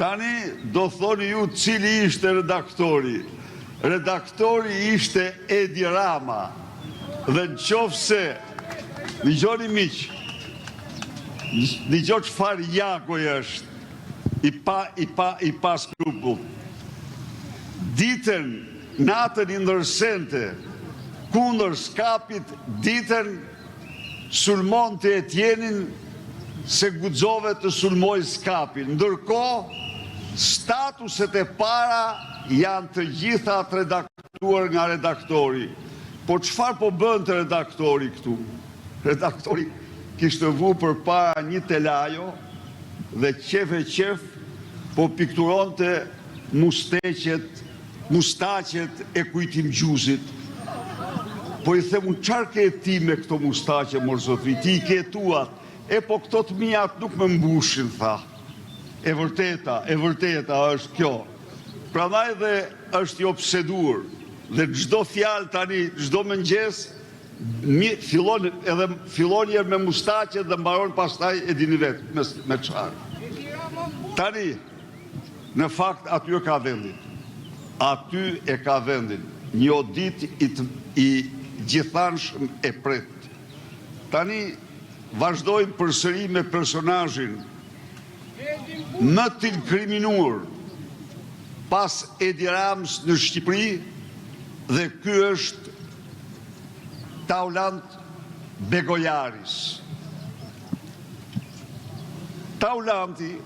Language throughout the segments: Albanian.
Tani do thoni ju cili ishte redaktori. Redaktori ishte Edi Rama. Dhe në qoftë se, dëgjoni miq, dëgjo çfarë Jagoj është, i pa, i pa, i paskrupullt. Ditën, natën i ndërsente, kundër Skapit, ditën sulmonte Etjenin se guxove të sulmojë Skapin. Ndërkohë, statuset e para janë të gjitha të redaktuar nga redaktori. Po çfarë po bënte redaktori këtu? Redaktori kishte vu përpara një telajo dhe qejf e qejf po pikturonte musteqet Mustaqet e Kujtim Gjuzit. Po i them unë çfarë ke ti me këto mustaqe mor zotëri, ti i ke tuat, e po këto të miat nuk më mbushin tha. E vërteta, e vërteta është kjo. Prandaj dhe është i obseduar dhe çdo fjalë tani, çdo mëngjes fillon edhe fillon një herë me mustaqet dhe mbaron pastaj e dini vetë me me çfarë. Tani Në fakt aty e ka vendin. Aty e ka vendin. Një audit i i gjithanshëm e pret. Tani vazhdojmë përsëri me personazhin më të inkriminuar pas Edi Ramës në Shqipëri dhe ky është Taulant Begojaris. Taulanti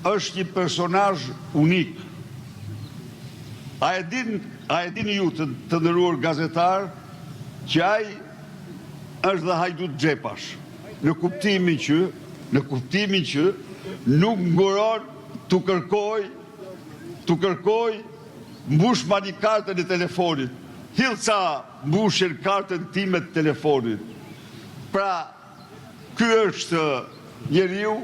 Është një personazh unik. A e din, a e dini ju të, të nderuar gazetarë që ai është dhe hajdut xhepash, në kuptimin që, në kuptimin që nuk nguron t'u kërkojë, t'u kërkojë mbushmani kartën e telefonit, hidh ca mbushje në kartën time të telefonit. Pra, Ky është njeriu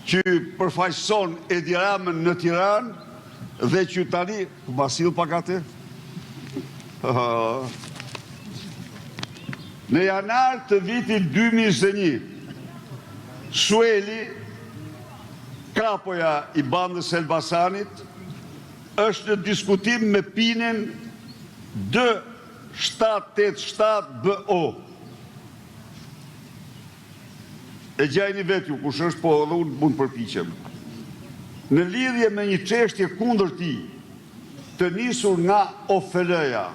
që përfaqëson Edi Ramën në Tiranë dhe që tani, ma sill pak atë? Në janar të vitit 2021, Sueli, kapoja i bandës së Elbasanit, është në diskutim me Pinin 2787 BO. E gjejeni vetë ju kush është, po edhe unë mund të përpiqem. Në lidhje me një çështje kundër tij, të nisur nga OFL-ja,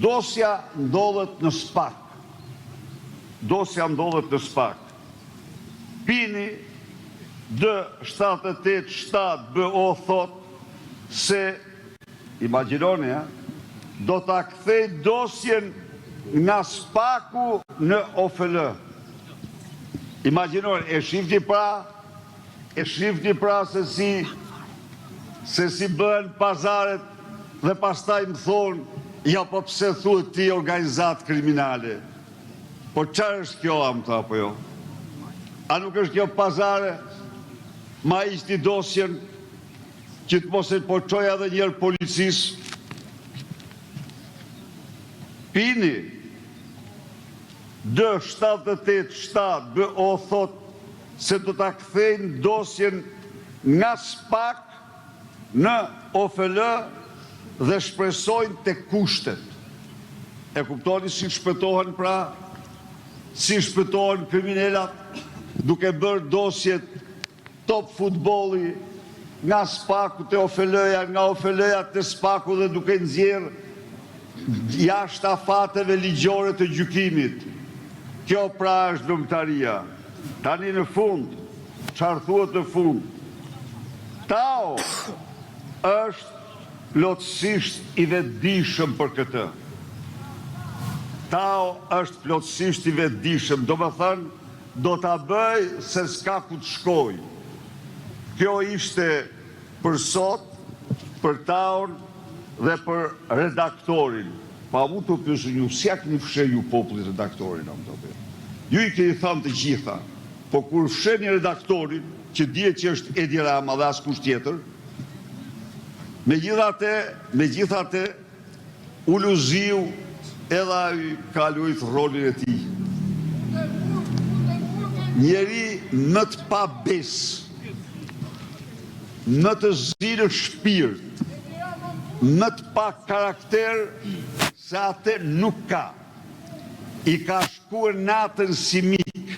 dosja ndodhet në SPAK. Dosja ndodhet në SPAK. Pini D 787 BO thotë se Imagjinoni, ë? Do ta kthejë dosjen nga SPAK-u në OFL. Imagjinoni, e shihni pra, e shihni pra se si se si bëhen pazaret dhe pastaj më thonë, ja po pse thua ti organizatë kriminale. Po çfarë është kjo amë të apo jo? A nuk është kjo pazare? Ma hiqni dosjen Që të mos e po çoj edhe një herë policisë. Pini D 78 7 BO thotë se do ta kthejnë dosjen nga SPAK në OFL dhe shpresojnë te kushtet. E kuptoni si shpëtohen pra? Si shpëtohen kriminelat duke bërë dosjet Top futbolli nga SPAK-u te OFL-ja, nga OFL-ja te SPAK-u dhe duke nxjerrë jashtë afateve ligjore të gjykimit. Kjo pra është veprimtaria. Tani në fund, çfarë thuhet në fund? Tao është plotësisht i vetëdijshëm për këtë. Tao është plotësisht i vetëdijshëm, domethënë Do ta bëjë se s'ka ku të shkojë. Kjo ishte për sot, për Taon dhe për redaktorin. Pa mund t'ju pyes unë ju, si ia keni fshehë ju popullit redaktorin, a më thotë. Ju i keni thënë të gjitha, po kur fshehni redaktorin, që dihet që është Edi Rama dhe askush tjetër, megjithatë, megjithatë, Uluziu edhe ai ka luajt rolin e tij. Njeri më të pabesë. Më të zi në shpirt, më të pa karakter se atë nuk ka. I ka shkuar natën si mik,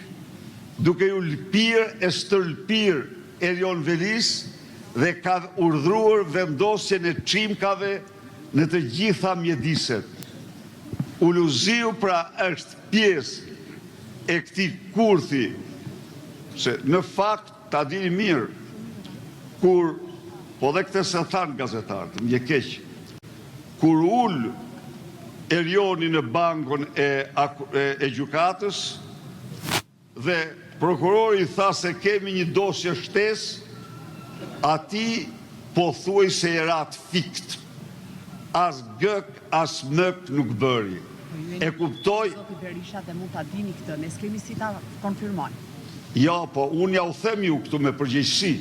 duke iu lëpirë e stërlëpirë Erion Velisë dhe ka urdhëruar vendosjen e çimkave në të gjitha mjediset. Uluziu pra është pjesë e këtij kurthi, se në fakt ta dini mirë, kur, po dhe këtë s'e thanë gazetarët, më vjen keq, kur u ul Erioni në bankën e e gjykatës, Dhe prokurori tha se kemi një dosje shtesë, atij pothuajse i ra të fikët. As gëk as mëk nuk bëri. Po ju E jeni kuptoj. zoti Berisha dhe mund ta dini këtë, ne s'kemi si ta konfirmojmë. Jo, po unë ja u them ju këtu me përgjegjësi.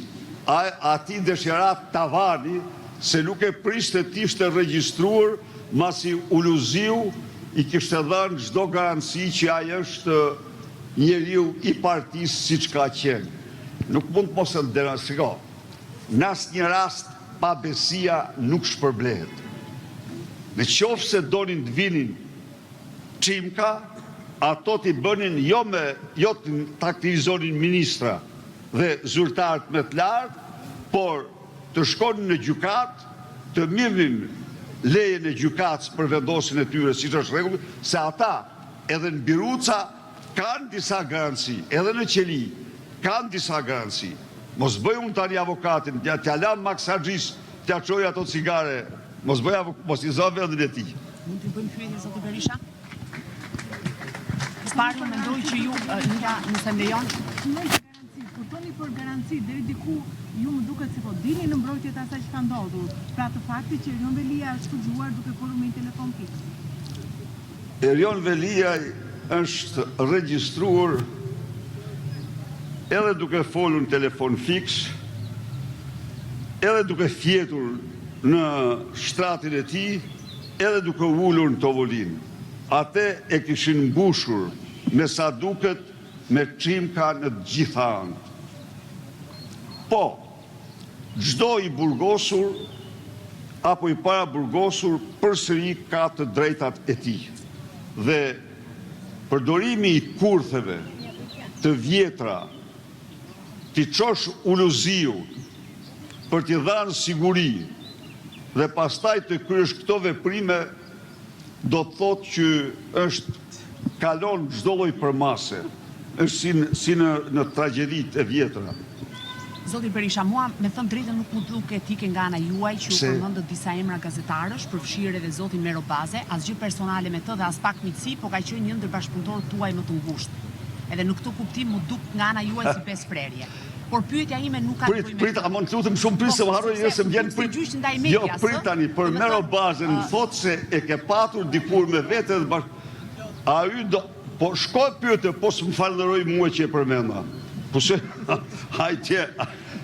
A, atij desh i ra tavani se nuk e priste të ishte regjistruar masi Uluziu i kishte dhënë çdo garanci që ai është Njeriu i partisë siç ka qenë. Nuk mund të mos e denoncoj. Shiko, në asnjë rast pabesia nuk shpërblehet. Në qoftë se donin të vinin çimka, ato t'i bënin jo me jo të aktivizonin ministra dhe zyrtarët më të lartë, por të shkonin në gjykatë, të mirrnin lejen e gjykatës për vendosjen e tyre siç është rregulli, se ata Edhe në biruca kanë disa garanci, edhe në qeli kanë disa garanci. Mos bëj unë tani avokatin, t'ia t'ia la Maks Haxhisë t'ia çojë ato cigare, mos bëj avo, mos i zë vendin e tij. Mund t'ju bëjmë pyetje zoti Berisha? Së pari unë mendoj që ju, Nura, nëse më lejon, Garanci, kur thoni për garanci, deri diku ju më duket se po dilni në mbrojtje të asaj që ka ndodhur, pra të faktit që Erion Veliaj është dëgjuar duke folur me një telefon fiks. Erion Veliaj është regjistruar edhe duke folur në telefon fiks, edhe duke fjetur në shtratin e tij, edhe duke u ulur në tavolinë. Atë e kishin mbushur, me sa duket, Me çimka në të gjitha anët. Po, çdo i burgosur apo i paraburgosur përsëri ka të drejtat e tij. Dhe përdorimi i kurtheve të vjetra t'i çosh Uluziut për t'i dhanë siguri dhe pastaj të kryesh këto veprime do të thotë që është kalon çdo lloj përmase, është si si në në tragjeditë e vjetra. Zoti Berisha, mua me thënë drejtën nuk m'u duk etike nga ana juaj që ju Pse? përmendët disa emra gazetarësh, përfshirë edhe zotin Mero Baze, asgjë personale me të dhe aspak miqësi, po ka qenë një ndër bashkëpunëtorët tuaj më të ngushtë. Edhe në këtë kuptim m'u duk nga ana juaj si besëprerje. Por pyetja ime nuk ka të Prit, bëjë me prit, këtë. amon të lutem shumë prit Po, se më harroj sepse se më u vjen duk si prit. gjyq ndaj Jo, medias, prit ë? tani, për Mero Domethënë, Bazen më ë, thotë se e ke patur dikur me vete dhe bash A y do Po shko e pyete, po s'më falënderoi mua që e përmenda. Po se ai ti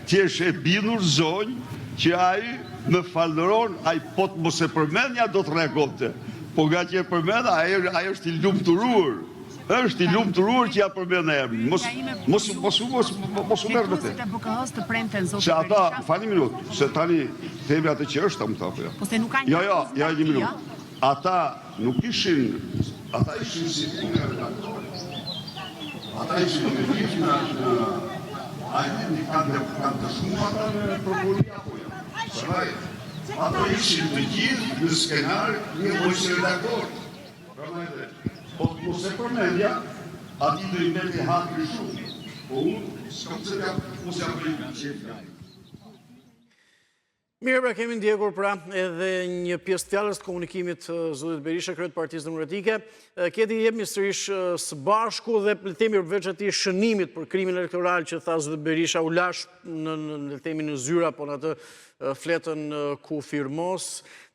ti je e bindur zonjë që ai më falënderon, ai po të mos e përmendja do të reagonte. Po nga që e përmenda, ai ai është i lumturuar. Është i lumturuar që ia përmenda emrin. Mos mos mos mos mos u merr me të. Hetuesit e BKH-së të premten zoti Se ata, Berisha. fal një minutë, se tani themi atë që është, më tha. Po se nuk ka një Jo, jo, akuzë jo, ndaj një tij, minutë. ë? Ata nuk ishin, ata ishin si puna e redaktorit. Ata ishin të gjithë në në a e dini kanë kanë dëshmuar ata në prokurori apo jo? Prandaj ata ishin të gjithë në skenar njëlloj si redaktorët. Prandaj dhe, po të mos e përmendja, atij do i mbetej hatri shumë, po unë s'kam pse t'ia mos ia bëj qejfin atij. Mirë, pra kemi ndjekur pra edhe një pjesë të fjalës të komunikimit të zotit Berisha, kreut të Partisë Demokratike. Keti jemi sërish së bashku dhe le të themi përveç atij shënimit për krimin elektoral që tha zoti Berisha u lash në le të themi në zyra po në atë fletën ku firmos.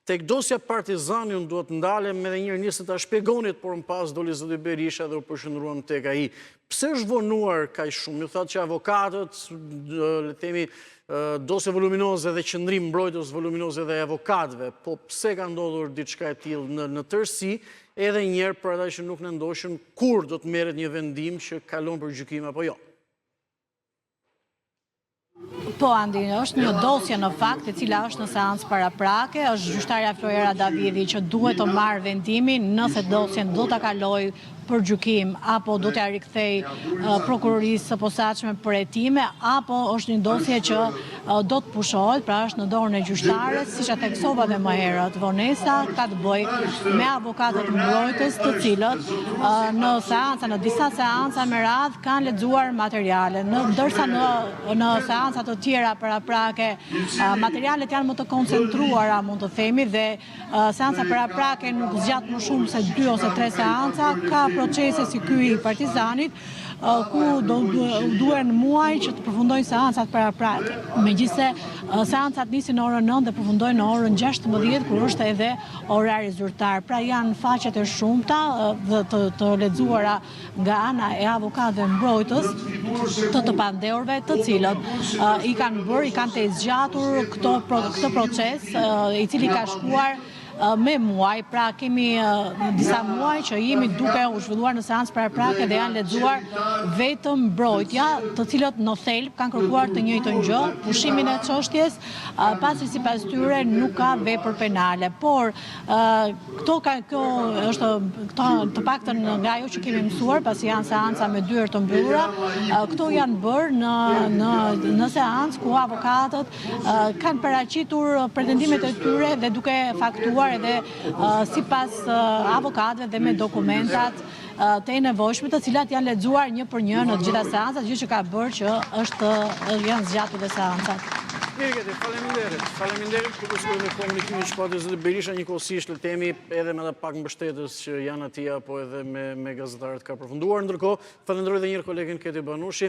Tek dosja Partizani unë dua të ndalem edhe një herë nisët ta shpjegonit, por më pas doli zoti Berisha dhe u përqendruam tek ai. Pse është vonuar kaq shumë? Ju thatë që avokatët, le të themi, dosje voluminoze dhe qëndrim mbrojtës voluminoze dhe avokatëve, po pse ka ndodhur diçka e tillë në në tërësi, edhe një herë për ata që nuk na ndoqën kur do të merret një vendim që kalon për gjykim apo jo? Po, Andi, është një dosje në fakt, e cila është në seancë paraprake, është gjyqtarja Floriera Davidhi që duhet të marrë vendimin nëse dosjen do ta kalojë për gjykim apo do t'ia rikthejë prokurorisë së posaçme për hetime apo është një dosje që do të pushohet, pra është në dorën e gjyqtares, siç e theksova dhe më herët, vonesa ka të bëjë me avokatët mbrojtës të cilët në seanca, në disa seanca me radhë kanë lexuar materiale, ndërsa në në seanca të tjera paraprake materialet janë më të koncentruara, mund të themi, dhe seanca paraprake nuk zgjat më shumë se 2 ose 3 seanca, ka procese si ky i Partizanit, ku do duhen muaj që të përfundojnë seancat paraprake. Megjithëse seancat nisin në orën 9 dhe përfundojnë në orën 16, kur është edhe orari zyrtar. Pra janë faqet e shumta dhe të, të lexuara nga ana e avokatëve mbrojtës të të pandehurve, të cilët i kanë bërë, i kanë tejzgjatur këto këtë proces, i cili ka shkuar me muaj, pra kemi disa muaj që jemi duke u zhvilluar në seancë paraprake dhe janë lexuar vetëm mbrojtja, të cilët në thelb kanë kërkuar të njëjtën gjë, pushimin e çështjes, pasi sipas tyre nuk ka vepër penale. Por Këto ka kjo është këto të paktën nga ajo që kemi mësuar, pasi janë seanca me dyer të mbyllura, këto janë bërë në në në seancë ku avokatët kanë paraqitur pretendimet e tyre dhe duke faktuar edhe sipas avokatëve dhe me dokumentat të nevojshme, të cilat janë lexuar një për një në të gjitha seancat, gjë që ka bërë që është janë zgjatur dhe seancat. Mirë, Keti, faleminderit. Faleminderit për të me komunikimin që pati zoti Berisha njëkohësisht le të themi edhe me ata pak mbështetës që janë atje apo edhe me me gazetarët ka përfunduar. Ndërkohë, falenderoj edhe një herë kolegen Keti Banushi.